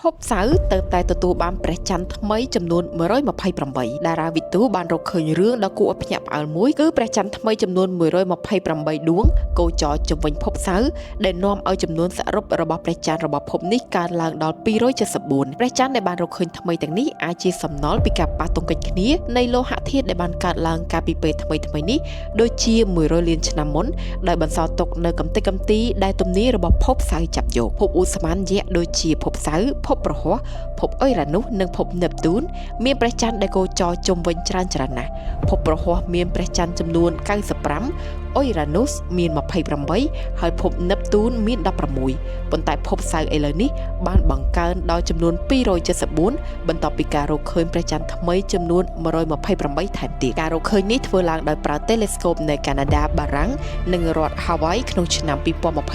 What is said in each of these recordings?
ភពសៅរ៍ទៅតែទទួលបានព្រះច័ន្ទថ្មីចំនួន128តារាវិទូបានរកឃើញរឿងដ៏គួរឲ្យភ្ញាក់ផ្អើលមួយគឺព្រះច័ន្ទថ្មីចំនួន128ដួងគោចរជុំវិញភពសៅរ៍ដែលនាំឲ្យចំនួនសរុបរបស់ព្រះច័ន្ទរបស់ភពនេះកើនឡើងដល់274ព្រះច័ន្ទដែលបានរកឃើញថ្មីទាំងនេះអាចជាសំណល់ពីការប៉ះទង្គិចគ្នានៃលោហៈធាតុដែលបានកើតឡើងកាលពីពេលថ្មីៗនេះដូចជា100លានឆ្នាំមុនដោយបន្សល់ទុកនៅកំទេចកំទីដែលទំនាយរបស់ភពសៅរ៍ចាប់យកភពឧស្ម័នយក្សដូចជាភពសៅរ៍ភពព្រហស្បតិ៍ភពអ៊ុយរ៉ានុសនិងភពនេបទូនមានព្រះច័ន្ទដែលគោចរជុំវិញច្រើនច្រើនណាស់ភពព្រហស្បតិ៍មានព្រះច័ន្ទចំនួន95អ៊ុយរ៉ានុសមាន28ហើយភពនេបទូនមាន16ប៉ុន្តែភពសៅរ៍ឥឡូវនេះបានបង្កើនដល់ចំនួន274បន្ទាប់ពីការរកឃើញព្រះច័ន្ទថ្មីចំនួន128ថែមទៀតការរកឃើញនេះធ្វើឡើងដោយប្រើតេឡេស្កូបនៅកាណាដាបារាំងនិងរដ្ឋហាវ៉ៃក្នុងឆ្នាំ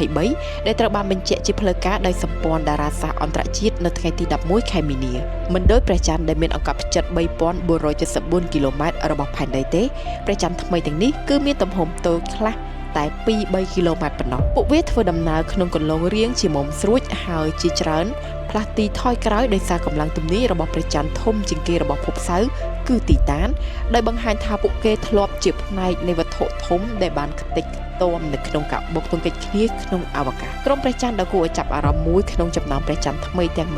2023ដែលត្រូវបានបញ្ជាក់ជាផ្លូវការដោយសម្ព័ន្ធតារាសាស្ត្រអន្តរជាតិនៅថ្ងៃទី11ខែមីនាមិនដូចព្រះច័ន្ទដែលមានអង្កត់ផ្ចិត3474គីឡូម៉ែត្ររបស់ផែនដីទេព្រះច័ន្ទថ្មីទាំងនេះគឺមានទំហំតូចខ្លះតែ2-3គីឡូម៉ែត្រប៉ុណ្ណោះពួកវាធ្វើដំណើរក្នុងគន្លងរាងជាមុំស្រួចហើយជាច្រើនផ្លាស់ទីថយក្រោយដោយសារកម្លាំងទំនាយរបស់ព្រះច័ន្ទធំជាងគេរបស់ភពសៅរ៍គឺទីតានដោយបង្ហាញថាពួកគេធ្លាប់ជាផ្នែកនៃវត្ថុធំដែលបានខ្ទេចខ្ទាំនៅក្នុងការបូកទង្គិចគ្នាក្នុងអវកាសក្រុមព្រះច័ន្ទដ៏គួរឲ្យចាប់អារម្មណ៍មួយក្នុងចំណោមព្រះច័ន្ទថ្មីទាំង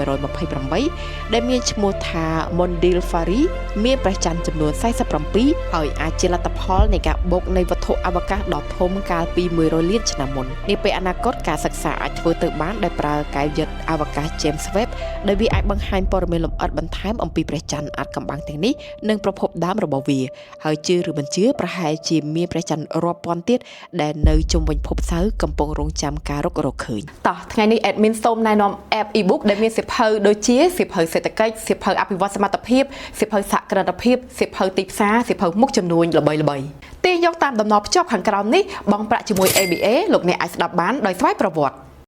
128ដែលមានឈ្មោះថា Mundilfari មានព្រះច័ន្ទចំនួន47ហើយអាចជាលទ្ធផលនៃការបូកនៃវត្ថុអវកាសដ៏ធំកាលពី100លានឆ្នាំមុននាពេលអនាគតការសិក្សាអាចធ្វើទៅបានដោយប្រើកែវយិតអវកាស James Webb ដែលវាអាចបង្ហាញព័ត៌មានលម្អិតបន្ថែមអំពីព្រះច័ន្ទអាថ៌កំបាំងទាំងនេះនិងប្រភពដើមរបស់វាហើយជឿឬមិនជឿប្រហែលជាមានព្រះច័ន្ទរាប់ពាន់ទៀតដែលនៅជុំវិញភពសៅរ៍កំពុងរងចាំការរករកឃើញតោះថ្ងៃនេះ admin សូមណែនាំ app ebook ដែលមានសៀវភៅដូចជាសៀវភៅសេដ្ឋកិច្ចសៀវភៅអភិវឌ្ឍសមត្ថភាពសៀវភៅសហគ្រិនភាពសៀវភៅទីផ្សារសៀវភៅមុខជំនួញល្បីៗទាញយកតាមតំណភ្ជាប់ខាងក្រោមនេះបង់ប្រាក់ជាមួយ ABA លោកអ្នកអាចស្ដាប់បានដោយស្វ័យប្រវត្តិ។